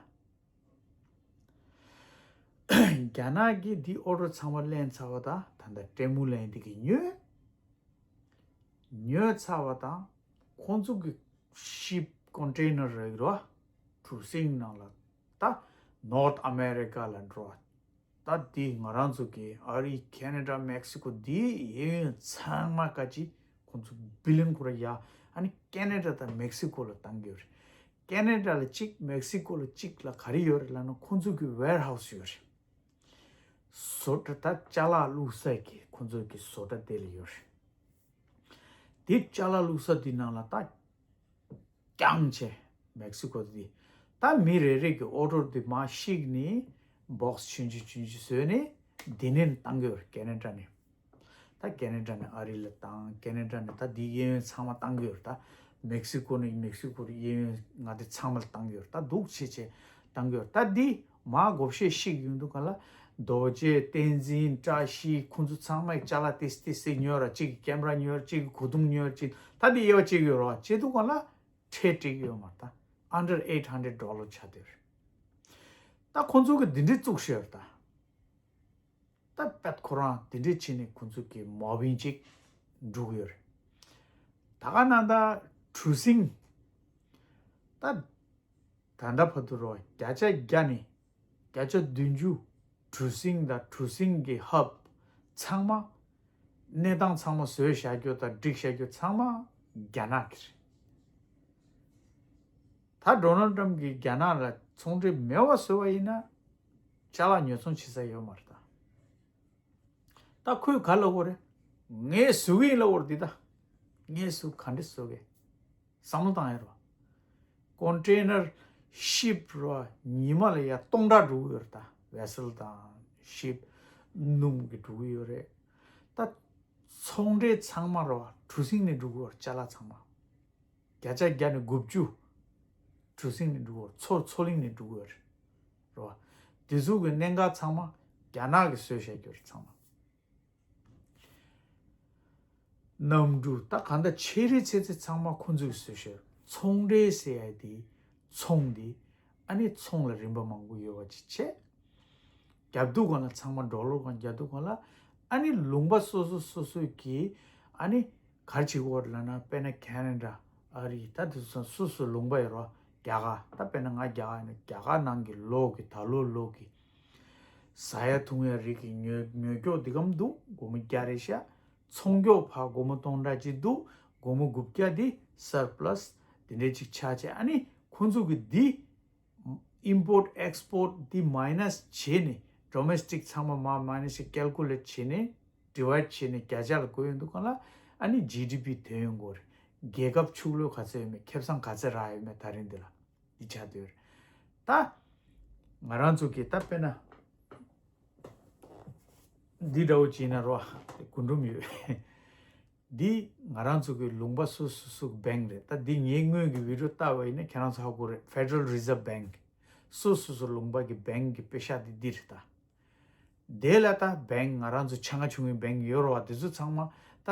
ད་རྒྱ་ནག་གིས་འདི་ཨོ་ཌར་ཚང་མ་ལེན་ཚར་བ། ད་ད་ལྟ་ཊེ་མུ་ལབ་ཡ་འདི་གིས་ཉོས། ཉོས་ཚར་བ་དང་ཁོང་ཚོ་གི་ཤིབ་ཀོན་ཊེ་ནར་རེད་རོ། གྲུ་གཟིངས་ནང་ལ་ད་ནོར་ཐི་ཨ་མེ་རི་ཀ་ལ་འགྲོ་བ། ད་འདི་ང་རང་ཚོ་གི་ཨ་རི་ཁེ་ན་ཌ་མེག་སི་ཀོ་འདི་གཡས་གཡོན་ཚང་མ་ཀ་ཅིག་ཁོང་ཚོ་བི་ལི་ཡོན་ཁོ་ར་ཡ། ཨ་ནི་ཁེ་ན་ཌ་དང་མེག་སི་ཀོ་ལ་བཏང་གི་ཡོད་རེད། ཁེ་ན་ཌ་ལ་གཅིག་མེག་སི་ཀོ་ལ་གཅིག་ལ་ག་རེ་ཡོད་རེད་ལབ་ན། ཁོང་ཚོ་གི་ཝེར་ཧའུ་སི་ཡོད་རེད། བཟོ་གྲྭ། ད་ཅ་ལག་བླུགས་ས་གི་ཁོང་ཚོ་གི་བཟོ་གྲྭ་དེ་ལ་ཡོད་རེད། དེ་ཅ་ལག་བླུགས་ས་དེ་ནང་ལ་ད་རྐྱང་བྱས་མེག་སི་ཀོ་དེ། ད་མི་རེ་རེ་གི་ཨོ་ཌར་དེ་མར་བཤིག་ནས་བོག་སི་ཆུང་ཆུང་ཆུང་ཆུང་བཟོས་ནས་ འདི་ནས་བཏང་གི་ཡོད་རེད། ཁེ་ན་ཌ་ནས། ད་ཁེ་ན་ཌ་ནས་ཨ་རི་ལ་བཏང་། ཁེ་ན་ཌ་ནས་ད་འདི་གཡས་གཡོན་ཚང་མ་བཏང་གི་ཡོད་རེད། ད་མེག་སི་ཀོ་ནས་མེག་སི་ཀོ་གཡས་གཡོན་ང་དེ་ཚང་མ་ལ་བཏང་གི་ཡོད་རེད། ད་འདུག་བྱེད་བྱེད་བཏང་གི་ཡོད་རེད། ད་འདི་མ་བགོ་བཤའ་ཞིག་ཡོང་དུས་ག་ལ་རྡོ་རྗེ་བསྟན་འཛིན་བཀྲ་ཤིས་ཁོང་ཚོ་ཚང་མས་ཅ་ལག་ཏིས་ཏིས་ཏིས་ཉོས་ར། གཅིག་གིས་ཀེམ་ར་ཉོས་ར། གཅིག་གིས་གོས་ཐུང་ཉོས་ར། གཅིག་ད་འདི་དབྱེ་བ་གཅིག་ཡོད་ར། བྱེད་དུས་ག་ལ་ཁྲལ་སྤྲད་ཀྱི་ཡོད་མ་རེད། ད་under eight hundred dollar ཆགས་བསྡད་རེད། ད་ཁོང་ཚོ་གིས་འདི་འདྲའི་བཙུགས་ཤོར་ད། ད་པད་ཁོ་རང་དེ་འདྲས་བྱས་ནས་ཁོང་ཚོ་གི་མོ་བིང་ཅིག་འགྲོ་གི་ཡོད་རེད། ད་ག་ན་ད་གྲུ་གཟིངས་ད་ད་ལྟ་བར་དུ་རོ་བརྒྱ་ཆ་བརྒྱ་ནས་བརྒྱ་ཆ་བདུན་ཅུ་གྲུ་གཟིངས་དང་གྲུ་གཟིངས་ཀྱི་ཧབ་ཚང་མ་གནས་སྟངས་ཚང་མ་བཟོས་བཞག་རྒྱུ་དང་སྒྲིག་བཞག་རྒྱུ་ཚང་མ་རྒྱ་ནག་གི་རེད། ད་ཌོ་ནལ་ཊམ་གྱིས་རྒྱ་ནག་ལ་ཚོང་འབྲེལ་མེད་པ་བཟོས་པ་ཡིན་ན་ཅ་ལག་ཉོ་ཚོང་བྱེད་ས་ཡོད་མ་རེད་ད། ད་ཁོས་ག་ལབ་དགོས་རེད། ངས་བཟོ་གི་ཡིན་ལབ་དགོས་རེད་འདི་ད། ངས་བཟོ་ག་འདྲས་བཟོ་གི། བསམ་བློ་བཏང་ཡ་རོ། ཀོན་ཊེ་ནར་ཤིབ་རོ་ཉི་མ་ལ་ཡ་སྟོང་ཕྲག་འགྲོ་གི་ཡོད་རེད་ད། ཝེ་སལ་དང་ཤིབ་སྣུམ་གི་འགྲོ་གི་ཡོད་རེད། ད་ཚོང་འབྲེལ་ཚང་མ་རོ་གྲུ་གཟིངས་ནས་འགྲོ་གི་ཡོད་རེད། ཅ་ལག་ཚང་མ། བརྒྱ་ཆ་བརྒྱ་ནས་དགུ་བཅུ་གྲུ་གཟིངས་ནས་འགྲོ་གི་ཡོད་རེད། མཚོ་མཚོ་གླིང་ནས་འགྲོ་གི་ཡོད་རེད། རོ། དེ་ཚོ་གི་གནད་འགག་ཚང་མ་རྒྱ་ནག་གིས་བཟོས་བཞག་རྒྱུ་རེད་ཚང་མ། གནམ་གྲུ་ད་གང་ལྟར་ཆེ་རིགས་ཆེ་ཚེ་ཚང་མ་ཁོང་ཚོས་བཟོས་ཤོར། ཚོང་འབྲེལ་ཟེར་ཡ་དེ་ཚོང་དེ་ཨ་ནི་ཚོང་ལ་རིན་པ་མང་པོ་ཡོད་པ་ཅིག་བྱས། རྒྱབ་ཏུ་གང་ལ་ཚང་མ་ཌོ་ལར་གང་རྒྱབ་ཏུ་གང་ལ་ཨ་ནི་ལུང་པ་སོ་སོ་སོ་སོའི་གི་ཨ་ནི་ག་རེ་བྱེད་དགོས་ལབ་ན་དཔེར་ན་ཁེ་ན་ཌ་ཨ་རི་ད་དེ་ཚོ་སོ་སོ་ལུང་པ་ཡོད་རོ། རྒྱ་གར་ད་དཔེར་ན་ང་རྒྱ་གར་ཡིན་ན་རྒྱ་གར་ནང་གི་ལོག་གི་ད་ལོ་ལོག་གི་ཟ་ཡ་འཐུང་ཡ་རིགས་ཀྱི་ཉོ་ཉོ་སྐྱོག་འདི་གམ་འདུག་སྒོར་མོ་བརྒྱ་རེ་ཤ། ཚོང་སྐྱོག་ཕ་སྒོར་མོ་སྟོང་ཕྲག་གཅིག་འདུག་སྒོར་མོ་དགུ་བརྒྱ་འདི་སར་པ་ལ་སི་འདི་འདྲས་ཅིག་ཆགས་བྱས། ཨ་ནི་ཁོང་ཚོ་གི་འདི་ཨིམ་པོར་ཊི་ཨེག་སི་པོར་ཊི་འདི་མའི་ནས་བྱས་ནས་ཌོ་མེ་སི་ཊིག་ཚང་མ་མ་མའི་ནས་ཀལ་ཀུ་ལེཊ་བྱས་ནས་ཌི་ཝའི་ཌི་བྱས་ནས་བརྒྱ་ཆ་ལ་བགོས་ཡོང་དུས་གང་ལ་ཨ་ནི་ཇི་ཌི་པི་ཐོན་ཡོང་གི་ཡོད་རེད། རྒྱལ་ཁབ་ཕྱུག་ལོས་ག་ཚད་ཡོད་མེད་ཁེ་བཟང་ག་ཚད་རག་ཡོད་མེད་ད་རིང་འདི་ལ་འདི་ཆགས་བསྡད་ཡོད་རེད། ད་ང་རང་ཚོ་གི་ད་དཔེར་ན་འདི་འདྲ་བོ་བྱས་ན་རོ་རྒུན་འབྲུམ་ཡོད། འདི་ང་རང་ཚོ་གི་ལུང་པ་སོ་སོ་སོ་གི་བེང་རེད། ད་འདི་ངའི་སྔོན་གྱི་བི་ཌིའོ་ལྟ་བ་ཡིན་ན་ཁྱེད་རང་ཚོ་ཧ་གོ་རེད། Federal Reserve Bank སོ་སོ་སོ་ལུང་པ་གི་བེང་གི་པེ་ཤག་འདི་འདི་རེད་ད། དེ་ལ་ད་བེང་ང་རང་ཚོ་ཆུང་ང་ཆུང་ངའི་བེང་ཡོད་རེད་བ། དེ་ཚོ་ཚང་མ་ད་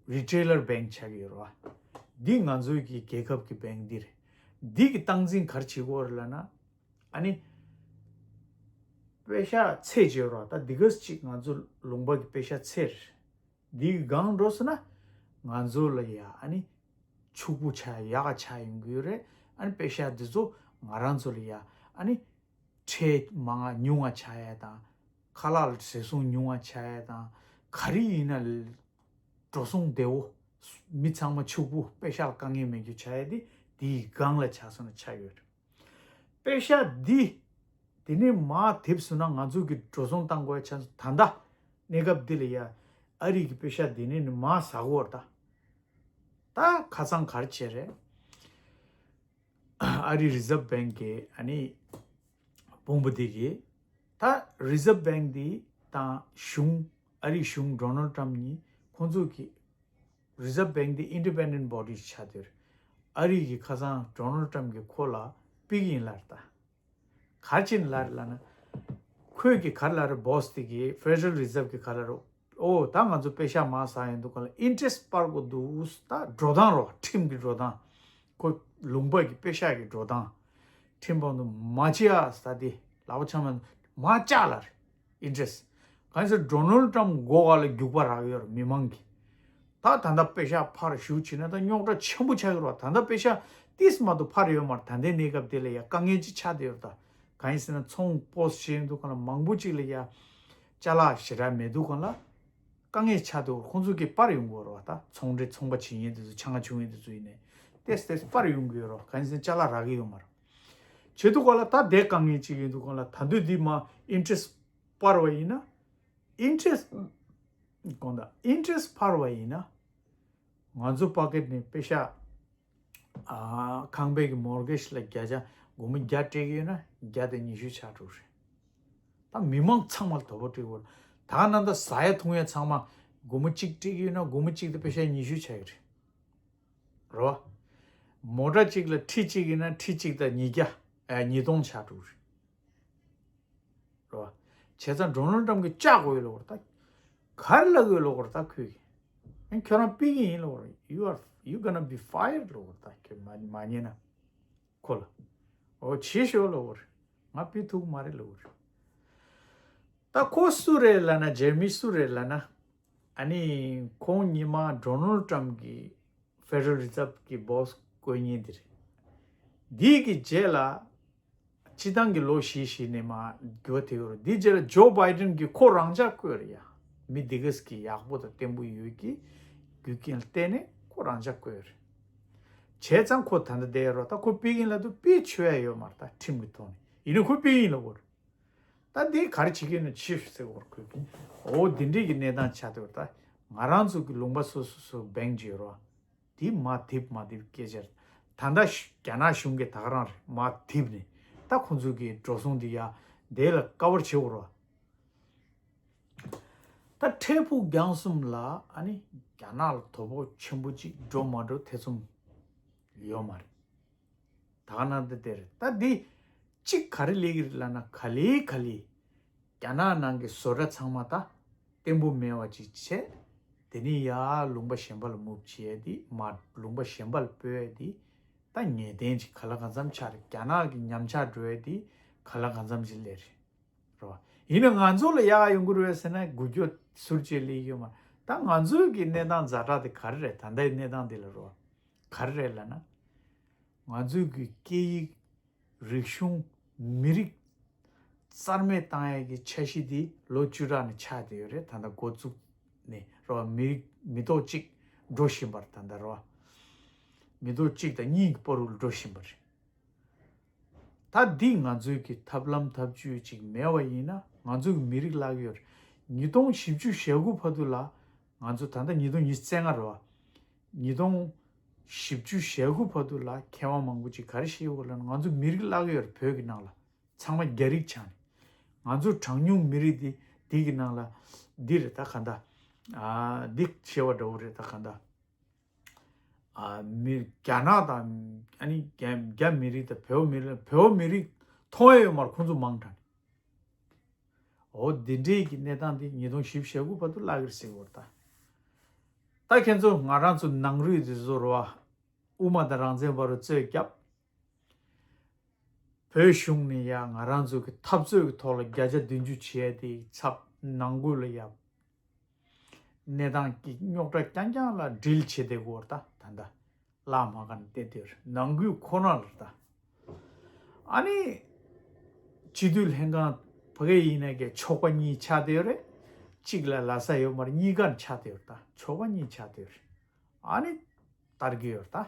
རི་ཊེ་ལར་བེང་ཆགས་ཀྱི་ཡོད་རེད་བ། འདི་ང་ཚོའི་གི་རྒྱལ་ཁབ་ཀྱི་བེང་འདི་རེད། འདི་གི་སྟངས་འཛིན་ག་རེ་བྱེད་དགོས་རེད་ལབ་ན་ཨ་ནི་པེ་ཤག་ཚད་བརྗེ་རོགས་ད་འདི་ག་ཅིག་ང་ཚོ་ལུང་པ་གི་པེ་ཤག་ཚད་རེད། འདི་གི་སྒང་འགྲོ་སོང་ན་ང་ཚོ་ལ་ཡ་ཨ་ནི་ཕྱུག་པོ་ཆགས་ཡག་ག་ཆགས་ཡོང་གི་ཡོད་རེད། ཨ་ནི་པེ་ཤག་འདི་ཚོ་ང་རང་ཚོ་ལ་ཡ་ཨ་ནི་ཁྲལ་མང་ང་ཉུང་ང་ཆགས་ཡ་དང་ཁ་ལག་ལ་བཟོ་སོང་ཉུང་ང་ཆགས་ཡ་དང་ག་རེ་ཡིན་ན་འགྲོ་སོང་བདེ་བོ་མི་ཚང་མ་ཕྱུག་པོ་པེ་ཤག་ལ་དཀའ་ངལ་མེད་རྒྱུ་ཆགས་ཡ་དེ་འདི་ཡི་སྒང་ལ་ཆགས་སོང་ན་ཆགས་ཡོད་རེད། པེ་ཤག་འདི་དེ་ནས་མར་དེབ་སོང་ན་ང་ཚོ་གི་འགྲོ་སོང་བཏང་དགོས་ཡ་ཆགས་སོང་། ད་ལྟ་གནས་སྐབས་འདི་ལ་ཡ་ཨ་རི་གི་པེ་ཤག་འདི་ནས་ནི་མར་ཟ་དགོས་རེད་ད། ད་ཁ་སང་ག་རེ་བྱས་རེད། ཨ་རི་རི་ཛབ་བེང་གི་ཨ་ནི་དཔོན་པོ་འདི་གིས་ད་རི་ཛབ་བེང་འདི་དང་གཞུང་ཨ་རི་གཞུང་ཌོ་ནལ་ཊམ་གཉིས་ཁོང་ཚོ་གི་རི་ཛབ་བེང་འདི་ཨིན་ཌི་པེན་ཌེན་ཊི་བྷོ་ཌི་ཆགས་བསྡད་ཡོད་རེད། ཨ་རི་གི་ཁ་སང་ཌོ་ནལ་ཊམ་གིས་ཁོ་ལ་ཕུད་ཀྱི་ཡིན་ལབ་རེད་ད། ག་རེ་བྱས་ནས་ལབ་རེད་ལབ་ན། ཁོས་ཀྱི་ག་རེ་ལབ་རེད། བོ་སི་དེ་གིས་ཕེ་ཌེ་རལ་རི་ཛབ་ཀྱིས་ག་རེ་ལབ་རེད། ཨོ་ད་ང་ཚོ་པེ་ཤག་མར་ཟག་ཡོང་དུས་ག་ལ་ཨིན་ཊི་རེ་སི་སྤར་དགོས་འདུག་ད་འགྲོ་སྟངས་རོ་ཁྲིམས་ཀྱི་འགྲོ་སྟངས། ཁོ་ལུང་པ་གི་པེ་ཤག་གི་འགྲོ་སྟངས། ཁྲིམས་དཔང་དུ་མ་བྱེད་ཨ་ས་དེ་ལག་པ་འཆང་མ་མ་བཅག་ལ་རེད། ཨིན་ཊི་རེ་སི། གང་ཟེར་ཌོ་ནལ་ཊམ་མགོ་ག་ལ་རྒྱུག་པ་རག་ཡོད་རེད་མི་མང་གི། ད་ད་ལྟ་པེ་ཤག་ཕར་ཞུ་བྱས་ན་ད་རྙོག་དྲ་ཆེན་པོ་ཆགས་ཡོད་རེད་བ། ད་ལྟ་པེ་ཤག་ཏིས་མ་གཏོགས་ཕར་ཡོད་མ་རེད། ད་ལྟའི་གནས་སྐབས་དེ་ལ་ཡ་དཀའ་ངལ་ཅིག་ཆགས་བསྡད་ཡོད་རེད་ད། གང་ཡིན་ཟེར་ན་ཚོང་པོ་སི་བྱེད་ཡོང་དུས་ག་ལ་མང་པོ་ཅིག་ལ་ཡ་ཅ་ལག་ཞེ་དྲག་མེད་དུས་ག་ལ་དཀའ་ངལ་ཆགས་འདུག་ཁོང་ཚོ་གིས་སྤར་ཡོང་གི་ཡོད་རེད་བ། ད་ཚོང་འབྲེལ་ཚོང་པ་བྱེད་མཁན་དེ་ཚོ་ཆུང་ང་ཆུང་ངུ་དེ་ཚོ་ཡིན་ནའི་ཏེས་ཏེས་སྤར་ཡོང་གི་ཡོད་རེད་བ། གང་ཡིན་ཟེར་ན་ཅ་ལག་རག་གི་ཡོད་མ་རེད། བྱེད་དུས་ག་ལ་ད་དེ་དཀའ་ངལ་ཅིག་ཡིན་དུས་ག་ལ་ད་དུས་འདི་མ་ཨིན་ཊི་རེ་སི་སྤར་བ་ཡིན་ན། ཨིན་ཊི་རེ་སི་དགོངས་དག་ཨིན་ཊི་རེ་སི་སྤར་བ་ཡིན་ན། ང་ཚོ་པ་ཀེ་ཊི་ནས་པེ་ཤག་ཨ་ཁང་པའི་གི་མོར་གེ་ཇི་ལ་བརྒྱ་ཆ་སྒོར་མོ་བརྒྱ་སྤྲད་ཀྱི་ཡོད་ན་བརྒྱ་དང་ཉི་ཤུ་ཆགས་འགྲོ་རེད། ད་མི་མང་ཚང་མ་ལ་དོ་ཕོག་སྤྲད་དགོས། ད་ནང་ད་ཟ་ཡ་འཐུང་ཡ་ཚང་མ་སྒོར་མོ་གཅིག་སྤྲད་ཀྱི་ཡོད་ན་སྒོར་མོ་གཅིག་དང་པེ་ཤ་ཉི་ཤུ་ཆགས་ཀྱི་རེད། རེད་བ། མོ་ཊ་གཅིག་ལ་ཁྲི་གཅིག་ཡིན་ན་ཁྲི་གཅིག་དང་ཉིས་བརྒྱ་ཨ་ཉིས་སྟོང་ཆགས་འགྲོ་གི་རེད། རེད་བ། བྱས་ཙང་ཌོ་ནལ་ཊམ་གྱིས་བཅག་དགོས་ལབ་པ་རེད་ད། ག་རེ་ལབ་དགོས་ལབ་པ་རེད་ད་ཁོས་ཀྱིས། ཨ་ཁྱོད་རང་ཕུད་ཀྱི་ཡིན་ལབ་པ་རེད། You are, you gonna be fired ལབ་པ་རེད་ད། ཁྱོད་མ་མ་ཉན་ན། ཁོ་ལ། འོ་བྱེད་ཤོག་ལབ་པ་རེད། ང་ཕུད་ཐུབ་ཀྱི་མ་རེད་ལབ་པ་རེད། ད་ཁོ་སུ་རེད་ལབ་ན་ཇེ་མི་སུ་རེད་ལབ་ན། ཨ་ནི་ཁོང་ཉི་མ་ཌོ་ནལ་ཊམ་གྱི་ཕེ་ཌ་རལ་རི་ཛརབ་ཀྱི་སྦོ་སི་བསྐོ་མཁན་དེ་རེད། འདི་གི་རྗེས་ལ། སྤྱི་བཏང་གི་ལོ་བཞི་བཞི་ནས་མར་འགྱུར་བ་ཐེབས་ཡོད་རེད། འདི་རྗེས་ལ་ཇོ་བྷའི་ཌེན་གྱིས་ཁོ་རང་འཇགས་བསྐོས་རེད་ཡ། མི་འདི་གས་ཀྱི་ཡག་པོ་དང་བརྟན་པོ་ཡོད་ཀྱི་རྒྱུ་རྐྱེན་ལ་བརྟེན་ནས་ཁོ་རང་འཇགས་བསྐོས་རེད། བྱས་ཙང་ཁོ་ད་ལྟ་བསྡད་ཡོད་རེད། ད་ཁོ་ཕུད་ཀྱི་ཡིན་ལབ་དུས་ཕུད་ཆོག་ཡ་ཡོད་མ་རེད་ད་ཁྲིམས་ཀྱི་ཐོག་ནས། ཡིན་ནའི་ཁོ་ཕུད་ཀྱི་ཡིན་ལབ་དགོས་རེད། ད་འདི་ག་རེ་བྱེད་ཀྱི་ཡོད་ན་ཕྱིར་ཟེར་བར་ཁོས་ཀྱིས། འོ་འདི་འདྲས་ཀྱི་གནས་སྟངས་ཆགས་བསྡད་ཡོད་རེད། ད་ང་རང་ཚོ་གི་ལུང་པ་སོ་སོ་སོ་སྦེང་ཅིག་ཡོད་རེད་བ། དེ་མར་རྡིབ་མ་རྡིབ་སྐད་ཆ་རེད། ད་ལྟ་ཤ་རྒྱ་ནག་གཞུང་གིས་ད་ག་རང་རེད། མར་རྡིབ་ནས་ད་ཁོང་ཚོ་གི་འགྲོ་སོང་འདི་ཡ་དེ་ལ་ཀ་བར་བྱེད་དགོས་རེད་བ། ད་འཕྲལ་ཕུགས་རྒྱང་གསུམ་ལ་ཨ་ནི་རྒྱ་ནག་ལ་དོ་ཕོག་ཆེན་པོ་ཅིག་འགྲོ་མ་འགྲོ་ཐེ་ཚོམ་ཡོད་མ་རེད། ད་ག་ནང་དེ་དེ་རེད། ད་འདི་གཅིག་ག་རེ་ལས་ཀྱི་རེད་ལབ་ན་ག་ལེ་ག་ལེ། རྒྱ་ནག་ནང་གི་བཟོ་གྲྭ་ཚང་མ་ད་བརྟན་པོ་མེད་པ་ཅིག་བྱས། དེ་ནས་ཡར་ལུང་པ་གཞན་པ་ལ་མུབ་བྱས་ཏེ་མར་ལུང་པ་གཞན་པ་ལ་སྤོས་ཏེ། ད་ངེས་གཏན་ཅིག་ག་ལ་གང་འཚམ་ཆགས་རེད། རྒྱ་ནག་གི་ཉམས་ཆག་འགྲོ་ཡ་དེ་ག་ལ་གང་འཚམ་ཅིག་སླེབས་རེད། རེད་བ། ཡིན་ན་ང་ཚོ་ལ་ཡག་ཡོང་གི་རེད་ཟེར་ན་འགུལ་སྐྱོད་ཟུར་བཅད་ལས་ཡོད་མ་རེད། ད་ང་ཚོའི་གི་གནས་སྟངས་ཛ་དྲག་དེ་ག་རེ་རེད། ད་ལྟའི་གནས་སྟངས་དེ་ལ་རེད་བ། ག་རེ་རེད་ལབ་ན། ང་ཚོའི་གི་སྐད་ཡིག་རིག་གཞུང་། མི་རིགས་རྩ་མེད་བཏང་ཡས་ཀྱི་འཆར་གཞི་འདི་ལོ་བཅུ་ཕྲག་ནས་ཆགས་བསྡད་ཡོད་རེད། ད་ལྟ་འགོ་བཙུགས་ནས་རེད་བ། མི་རིགས་མི་ཐོག་གཅིག་འགྲོ་བཞིན་པ་རེད། ད་ལྟ་རེད་བ། མི་ཐོག་གཅིག་དང་གཉིས་ཀྱི་བར་དུ་འགྲོ་བཞིན་པ་རེད། ད་འདི་ང་ཚོའི་གི་ཐབས་ལམ་ཐབས་ཇུས་ཅིག་མེད་པ་ཡིན་ན་ང་ཚོའི་གི་མི་རིགས་བརླག་གི་ཡོད་རེད། ཉིས་སྟོང་བཞི་བཅུ་ཞེ་དགུ་བར་དུ་ལ་ང་ཚོ་ད་ལྟ་ཉིས་སྟོང་ཉི་ཤུ་རྩ་ལྔ་རེད་བ། ཉིས་སྟོང་བཞི་བཅུ་ཞེ་དགུ་བར་དུ་ལ་མཁས་དབང་མང་པོ་ཅིག་ག་རེ་བཤད་ཡོད་ལབ་ན། ང་ཚོ་མི་རིགས་བརླག་གི་ཡོད་རེད། བོད་ཀྱི་ནང་ལ་ཚང་མ་རྒྱ་རིགས་ཆགས་ནས། ང་ཚོ་གྲངས་ཉུང་མི་རིགས་འདི་འདི་གི་ནང་ལ་འདི་རེད། ད་ག་འདྲ་ཨ་འདི་བཤད་པ་འདྲ་བོ་རེད། ད་ག་འདྲ་ཨ་མི་རྒྱ་ནག་དང་ཨ་ནི་རྒྱ་རྒྱ་མི་རིགས་དང་བོད་མི་རིགས། བོད་མི་རིགས་མཐོང་ཡ་ཡོད་མ་རེད། ཁོང་ཚོ་མང་དྲགས་ནས། འོ་འདི་འདྲའི་གི་གནས་སྟངས་འདི་ཉིས་སྟོང་བཞི་བཅུ་ཞེ་དགུ་བར་དུ་བརླག་གི་རེད་ཟེར་གི་ཡོད་རེད་ད། ད་ཁྱེད་ཚོ་ང་རང་ཚོ་ནང་རུལ་འདི་ཚོ་རེད་བ། དབུ་མ་དང་རང་བཙན་བར་དུ་རྩོད་བརྒྱབ། བོད་གཞུང་ནས་ཡ་ང་རང་ཚོ་གི་འཐབ་རྩོད་ཀྱི་ཐོག་ལ་བརྒྱ་ཆ་བདུན་ཅུ་བྱས་ཏེ་ཚབ། ནང་ཁུལ་ལ་ཡ་གནས་སྟངས་ཀྱི་རྙོག་དྲ་རྐྱང་རྐྱང་ལ་སྒྲིལ་བྱེད་བསྡད་ཀྱི་ཡོད་རེད་ད། ད་ལྟ་བླ་མ་ག་ནས་བལྟས་དེར་ནང་ཁུལ་ཁོ་ན་ལ་ད། ཨ་ནི་སྤྱི་འཐུས་ལྷན་ཁང་ཕ་གི་ཡིན་ན་གི་ཚོགས་པ་གཉིས་ཆགས་བསྡད་ཡོད་རེད། གཅིག་ལ་ལབ་ས་ཡོད་མ་རེད། གཉིས་ཀ་ཆགས་བསྡད་ཡོད་རེད་ད། ཚོགས་པ་གཉིས་ཆགས་བསྡད་ཡོད་རེད། ཨ་ནི་དར་གྱི་ཡོད་རེད་ད།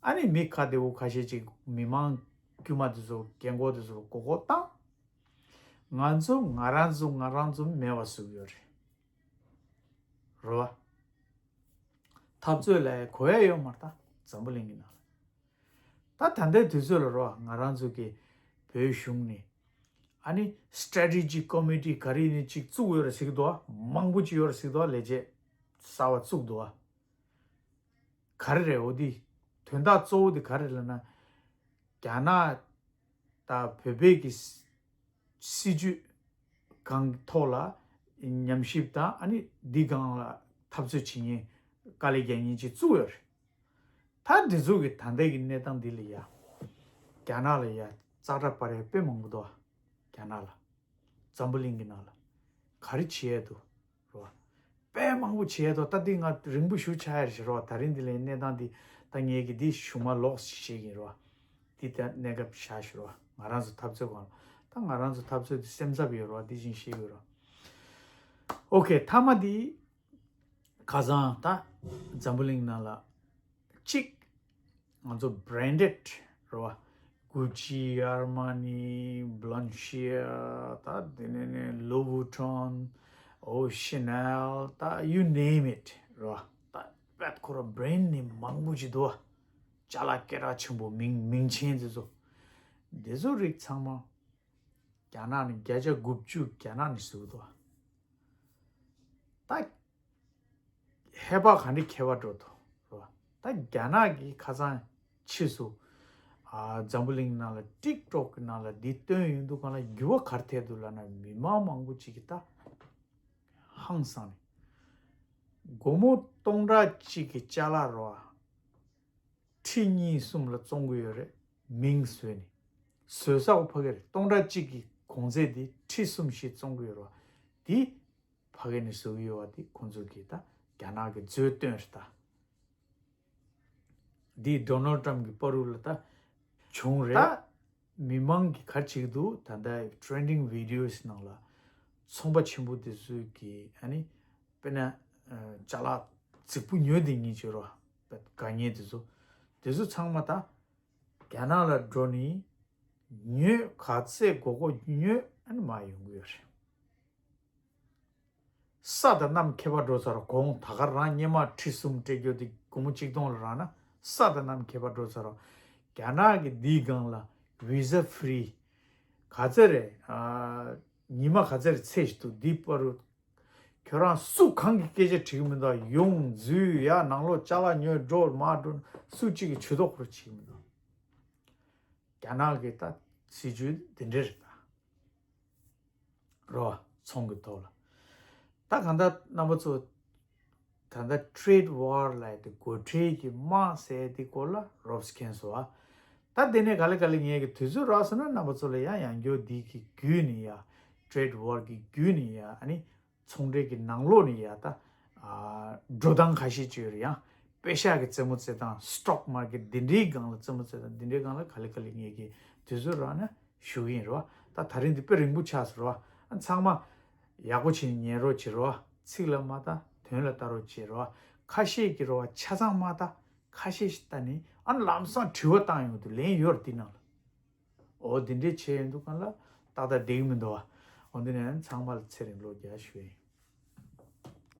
ཨ་ནི་མི་ཁ་བདེ་བོ་ཁ་ཤས་ཅིག་མི་མང་དཀྱུས་མ་དེ་ཚོ་རྒན་གོག་དེ་ཚོ་མགོ་སྐོར་བཏང་། ང་ཚོ་ང་རང་ཚོ་ང་རང་ཚོ་མེད་པ་བཟོ་གི་ཡོད་རེད། རེད་བ། འཐབ་རྩོད་ལ་གོ་ཡ་ཡོད་མ་རེད་ད། འཛམ་བུ་གླིང་གི་ནང་ལ། ད་ད་ལྟའི་དུས་ཚོད་ལ་རེད་བ། ང་རང་ཚོ་གི་བོད་གཞུང་ནས་ཨ་ནི་སི་ཊེ་ཊི་ཇིག་ཀོ་མི་ཊི་ག་རེ་ནས་ཅིག་བཙུགས་ཡོད་རེད་ཟེར་གི་འདུག་བ། མང་པོ་ཅིག་ཡོད་རེད་ཟེར་གི་འདུག་བ། ལས་བྱེད་གསར་བ་བཙུགས་འདུག་བ། ག་རེ་རེད། འོ་དེ་དོན་དག་གཙོ་བོ་དེ་ག་རེ་ལབ་ན། རྒྱ་ནག་དང་བོད་པའི་གི་སྲིད་ཇུས་གང་ཐོག་ལ་ཉམས་ཞིབ་དང་ཨ་ནི་འདི་སྒང་ལ་འཐབ་རྩོད་བྱེད་མཁན་དཀའ་ལས་རྒྱག་མཁན་ཅིག་བཙུགས་ཡོད་རེད། ད་འདི་ཚོ་གི་ད་ལྟའི་གི་གནས་སྟངས་འདི་ལ་ཡ་རྒྱ་ནག་ལ་ཡ་ཙག་སྒྲ་སྤར་ཡ་དཔེ་མང་པོ་འདུག་བ། རྒྱ་ནག་ལ། འཛམ་བུ་གླིང་གི་ནང་ལ་ག་རེ་བྱེད་ཡས་འདུག་རོ། དཔེ་མང་པོ་བྱེད་ཡས་འདུག་ད་འདི་ང་རིང་པོ་ཞུ་ཆ་ཡ་རེད་རོ། ད་རིང་འདི་ལའི་གནས་སྟངས་འདི་ད་ངས་ཀྱི་འདི་གཞུག་མ་ལོགས་ཤིག་བཤད་ཀྱི་ཡིན་རོ། འདི་ད་གནས་སྐབས་བཞག་ཞུ་རོ། ང་རང་ཚོ་འཐབ་རྩོད་སྒང་ལ་ད་ང་རང་ཚོ་འཐབ་རྩོད་འདི་སེམས་འཚབ་ཡོད་རོ། འདི་བཞིན་བཤད་ཡོད་རོ། ཨོ་ཁེ། མཐའ་མ་འདི་ཁ་སང་ད་འཛམ་བུ་གླིང་ནང་ལ་གཅིག་ང་ཚོ་བྷི་རེན་ཌེཌ་རེད་བ། གུ་ཅི། ཨར་མ་ནི། བྷ་ལན་ཤི་ཡ། ད་དེ་ནས་ནས་ལུ་ཝུ་ཊོན། ཨོ་ཤེ་ནེལ། ད་you name it རེད་བ། ད་བེད་ཁོ་ར་བྷི་རེན་ཌི་ནེམ་མང་པོ་ཅིག་འདུག་བ། ཅ་ལག་སྐད་གྲགས་ཆེན་པོ་མིང་མིང་ཆེན་དེ་ཚོ། དེ་ཚོ་རིགས་ཚང་མ་རྒྱ་ནག་ནས་བརྒྱ་ཆ་དགུ་བཅུ་རྒྱ་ནག་ནས་བཟོས་འདུག་བ། ད་ཧེ་བག་ག་འདྲ་ཁྱད་པར་འགྲོ་ཐུབ་རེད་བ། ད་རྒྱ་ནག་གི་ཁ་སང་ཕྱིས་སུ་ཨ་འཛམ་བུ་གླིང་ནང་ལ་ཊིག་ཊོག་གི་ནང་ལ་འདི་བཏོན་ཡོང་དུས་སྒང་ལ་འགྱུར་བ་ག་རེ་ཐེབས་འདུག་ལབ་ན། མི་མང་མང་པོ་ཅིག་གིས་ད་ཧང་སངས་ནས་སྒོར་མོ་སྟོང་ཕྲག་གཅིག་གི་ཅ་ལག་རེད་བ། ཁྲི་གཉིས་གསུམ་ལ་བཙོང་གི་ཡོད་རེད། མིང་བཟོས་ནས། བཟོས་ས་བོ་ཕ་གི་རེད། སྟོང་ཕྲག་གཅིག་གི་གོང་ཚད་དེ་ཁྲི་གསུམ་བཞི་བཙོང་གི་ཡོད་རེད་བ། དེ་ཕ་གི་ནས་བཟོ་གི་ཡོད་བ། དེ་ཁོང་ཚོ་གིས་ད་རྒྱ་ནག་གི་མཛོད་བཏོན་རེད་ད། འདི་ཌོ་ནལ་ཊམ་གྱི་བར་དུ་ལ་ད་བྱུང་རེད། ད་མི་མང་གིས་ག་རེ་བྱེད་ཀྱི་འདུག་ད་ལྟ་ཊི་རེན་ཌིང་ཝི་ཌི་ཡོ་སི་ནང་ལ་ཚོང་པ་ཆེན་པོ་དེ་ཚོས་ཀྱིས་ཨ་ནི་དཔེར་ན་ཅ་ལག་རྫིག་པོ་ཉོས་དེ་ཉིད་བྱེད་རོགས། དགའ་ཉེ་དེ་ཚོ་དེ་ཚོ་ཚང་མ་ད་རྒྱ་ནག་ལ་འགྲོ་ནི་ཉོས། ག་ཚད་དགོས་དགོས་ཉོས་ཨ་ནི་མར་ཡོང་གི་ཡོད་རེད། ས་དང་གནམ་ཁྱད་པར་འགྲོ་ཚར་རོ། གོང་ད་ག་རང་སྔོན་མ་ཁྲི་གསུམ་སྤྲད་རྒྱུ་དེ་སྒོར་མོ་གཅིག་སྟོང་ལ་རག་ན་ས་དང་གནམ་ཁྱད་པར་འགྲོ་ཚར་རོ། རྒྱ་ནག་གི་འདིའི་སྒང་ལ་ཝི་ཟ་ཕི་རི། ག་ཚད་རེད། ཨ་ཉི་མ་ག་ཚད་རེད་ཚད་ཞིག་འདུག་འདིའི་བར་དུ་ཁྱོད་རང་སུ་གང་གི་སྐད་ཆ་དྲི་གི་མི་འདུག་ཡོང་འཛུལ་ཡ་ནང་ལོགས་ཅ་ལག་ཉོས་འགྲོ་མར་འགྲོ་སུ་གཅིག་གིས་ཇུས་གཏོགས་ཁུར་བྱེད་ཀྱི་མི་འདུག་རྒྱ་ནག་གི་ད་སྲིད་ཇུས་འདི་འདྲ་རེད་ད། རོ། ཚོང་གི་ཐོག་ལ། ད་གང་ལྟར་རྣམ་པ་ཚོ་ད་ལྟ་ཊེ་རེ་ཌི་ཝར་ལབ་དེ་སྒོ་ཁྲལ་གྱི་དམག་ཟེར་དེ་སྐོར་ལ་རོབ་ཙམ་མཁྱེན་སོང་ཨ། ད་དེ་ནས་ག་ལེ་ག་ལེ་ངས་ཀྱི་དུས་ཚོད་རག་སོང་ན་རྣམ་པ་ཚོ་ལ་ཡང་ཡང་བསྐྱར་འདི་གི་བརྒྱུད་ནས་ཡ། ཊེ་རེ་ཌི་ཝར་གྱི་བརྒྱུད་ནས་ཡ། ཨ་ནི་ཚོང་འབྲེལ་གྱི་ནང་ལོགས་ནས་ཡ་ད་ཨ་འགྲོ་སྟངས་ཁ་ཤས་ཅིག་ཡོད་རེད། ཡང་པེ་ཤག་གི་རྩེད་མོ་རྩེ་སྟངས། སི་ཊོག་མར་ཀེཊ་འདི་འདྲའི་སྒང་ལ་རྩེད་མོ་རྩེ་སྟངས་འདི་འདྲའི་སྒང་ལ་ག་ལེ་ག་ལེ་ངས་ཀྱི་དུས་ཚོད་རག་ན་ཞུ་གི་ཡིན་རོ། ད་ད་རིང་འདི་དཔེ་རིང་པོ་ཆགས་སོང་རོ། ཨ་ཚང་མ་ཡག་པོ་བྱས་ནས་ཉན་རོགས་བྱེད་རོ། ཚིག་ལ་མ་ལྟ་དོན་ལ་ལྟ་རོགས་བྱེད་རོ། ཁ་ཤས་ཀྱིས་རོ་ཆ་ཚང་མ་ལྟ། ཁ་ཤས་ཤིག་ལྟ་ནས་ཨ་ལམ་སང་དྲི་བ་བཏང་ཡོང་དུས་ལན་ཡོད་རེད་འདི་ནང་ལ། འོ་འདི་འདྲས་བྱས་ཡོང་དུས་སྒང་ལ་ཏག་ཏག་འགྲིག་གི་མི་འདུག་བ། འོ་འདི་ནས་ཚང་མ་ལ་ཚེ་རིང་ལོ་བརྒྱ་ཞུ་ཡིན།